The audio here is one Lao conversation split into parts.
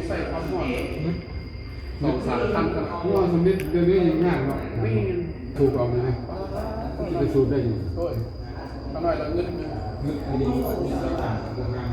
ໃສ່ຄວາມຮ້ອນ ສອງສາມພັນ ເພາະວ່າສຳເລັດດຽວນີ້ຍັງຍາກເນາະ ແມ່ນ ສູບເອົານີ້ນະ ມັນຊິໄປສູບໄດ້ຢູ່ ໂອ້ຍ ຂ້ານ້ອຍລະງຶດ ງຶດອີ່ຫຼີ ບໍ່ງາມ.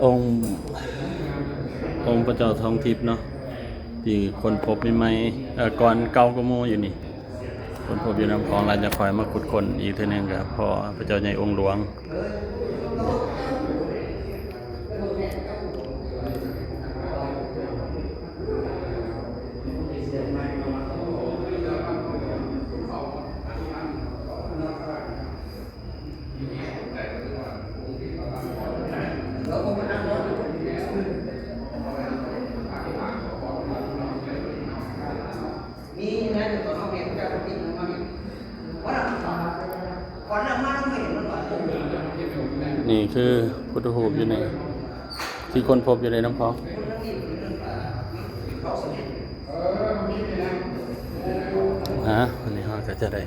ອົງ ອົງພະເຈົ້າທອງທິບເນາະ ທີ່ຄົ້ນພົບໃໝ່ໆ ເອີ ກ່ອນເກົ່າກວ່າໝູ່ຢູ່ນີ້ ຄົ້ນພົບຢູ່ນ້ຳຂອງ ແລ້ວຈະຄ່ອຍມາຂຸດຄົ້ນອີກເທື່ອໜຶ່ງ ກໍເພາະພະເຈົ້າໃຫຍ່ອົງຫຼວງ. ນີ້ຄືພຸດທະຮູບຢູ່ໃນ ທີ່ຄົ້ນພົບຢູ່ໃນນ້ຳຂອງ. ຮະ ອັນນີ້ເຮົາກໍຈະໄດ້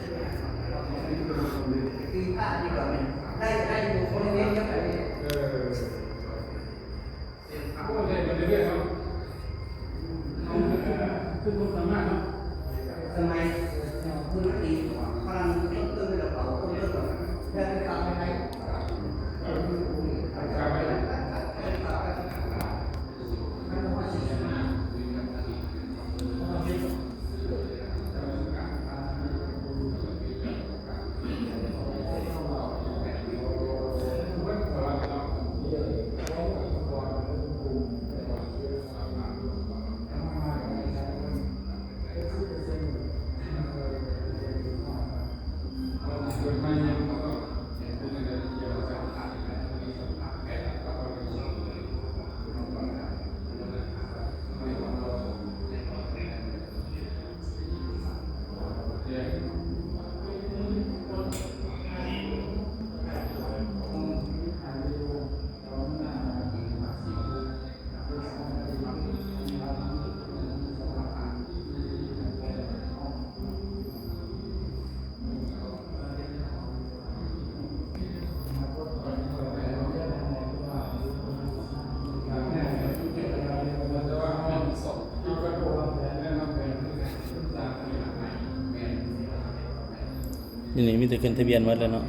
ນີ້ ນີ້ມີແຕ່ຂຶ້ນທະບຽນໝົດແລ້ວເນາະ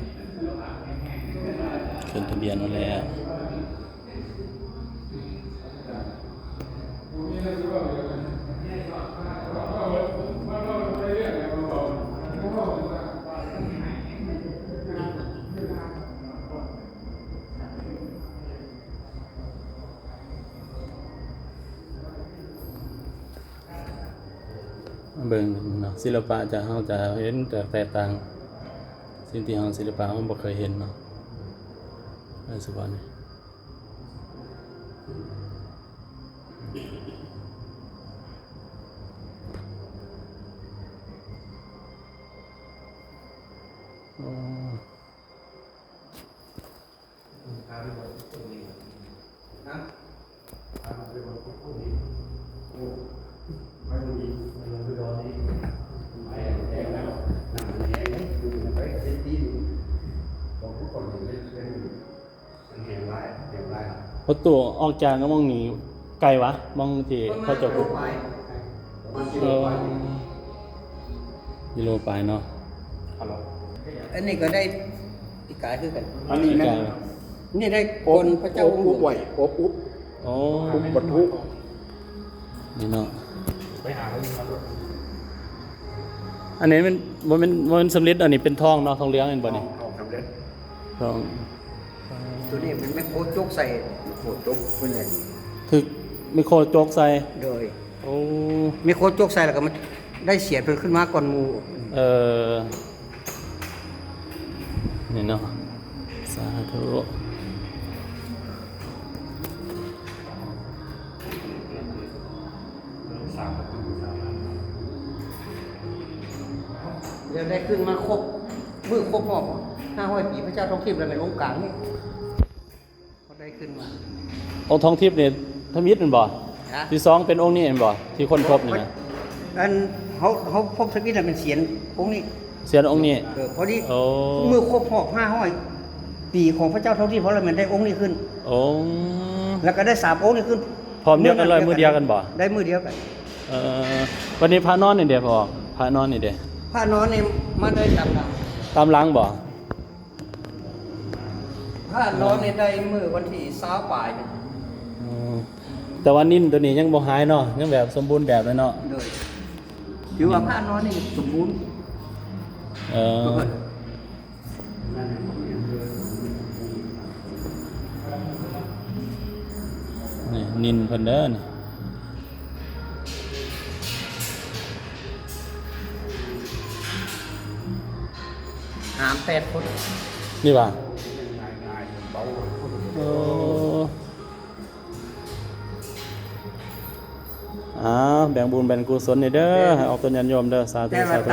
ຂຶ້ນທະບຽນໝົດແລ້ວ. ເບິ່ງເນາະ ສິລະປະຈາກເຮົາຈະເຫັນແຕກຕ່າງ ສິ່ງທີ່ເຮົາ ສິລະປະເຮົາບໍ່ເຄີຍເຫັນເນາະ ໃນສະບັນນີ້. ພໍ່ຕູ້ ອອກຈາກໝ່ອງນີ້ໄກຫວາ? ໝ່ອງທີ່ເຂົາເຈົ້າ ປະມານກິໂລປາຍ ເອີ ກິໂລປາຍເນາະ. ອັນນີ້ກໍໄດ້ປີກາຍຄືກັນ. ອັນນີ້ແມ່ນ ປີກາຍ ນີ້ໄດ້ ໂອບ ຄົນພະເຈົ້າອົບອຸບໄວ້ ໂອບອຸບ ໂອ ອຸບບັນທຸ ນີ້ເນາະ. ໄປຫາເຂົາຢູ່ ອັນນີ້ມັນບໍ່ແມ່ນ ບໍ່ແມ່ນສຳລິດ ອັນນີ້ເປັນທອງເນາະ ທອງເຫຼືອງແມ່ນບໍ່ນີ້? ທອງ ທອງສຳເລັດ ທອງ. ຕົວນີ້ເປັນແມກໂຄຈົກໃສ່ ແມກໂຄຈົກເປັນຫຍັງ ຖືກແມກໂຄຈົກໃສ່ ໂດຍ ໂອ້ ແມກໂຄຈົກໃສ່ ແລ້ວກໍມາໄດ້ສຽນເພິ່ນຂຶ້ນມາກ່ອນໝູ່. ເອີ ນີ້ເນາະ ສາທຸ ແລ້ວໄດ້ຂຶ້ນມາຄົບ ມື້ຄົບຮອບຫ້າຮ້ອຍປີພະເຈົ້າທອງທິບ ແລ້ວໃນອົງກາງນີ້ ກໍໄດ້ຂຶ້ນມາ. ອົງທອງທິບນີ້ທຳອິດແມ່ນບໍ່? ຮະ? ທີ່ສອງເປັນອົງນີ້ແມ່ນບໍ່? ທີ່ຄົ້ນພົບນີ້ນະ. ອັນ ເຮົາ ເຮົາພົບທຳອິດນະເປັນສຽນອົງນີ້. ສຽນອົງນີ້. ເອີ ພໍດີ ໂອ້ ມື້ຄົບຮອບຫ້າຮ້ອຍປີຂອງພະເຈົ້າທອງທິບ ເຮົາລະແມ່ນໄດ້ອົງນີ້ຂຶ້ນ. ໂອ້ ແລ້ວກໍໄດ້ສາມອົງນີ້ຂຶ້ນ ພ້ອມດຽວກັນເລີຍ ມື້ດຽວກັນບໍ່? ໄດ້ມື້ດຽວກັນ. ເອີ ບັດນີ້ພະນອນນີ້ເດພໍ່? ພະນອນນີ້ເດ? ພະນອນນີ້ມາໄດ້ຕາມຫຼັງ. ຕາມຫຼັງບໍ່? ພະນອນນີ້ໄດ້ມື້ວັນທີຊາວປາຍນີ້. ອືມ ແຕ່ວ່ານິນໂຕນີ້ຍັງບໍ່ຫາຍເນາະ ຍັງແບບສົມບູນແບບເລີຍເນາະ. ໂດຍ ຖືວ່າພະນອນນີ້ສົມບູນ. ເອີ ນີ້ນິນເພິ່ນເດີນີ້. ຫາມແປດຟຸດ ນີ້ຫວາ? ເອີ ອ້າວ ແບ່ງບຸນແບ່ງກຸສົນນີ້ເດີ ໃຫ້ອອກຕົນຍາດໂຍມເດີ ສາທຸ ສາທຸ.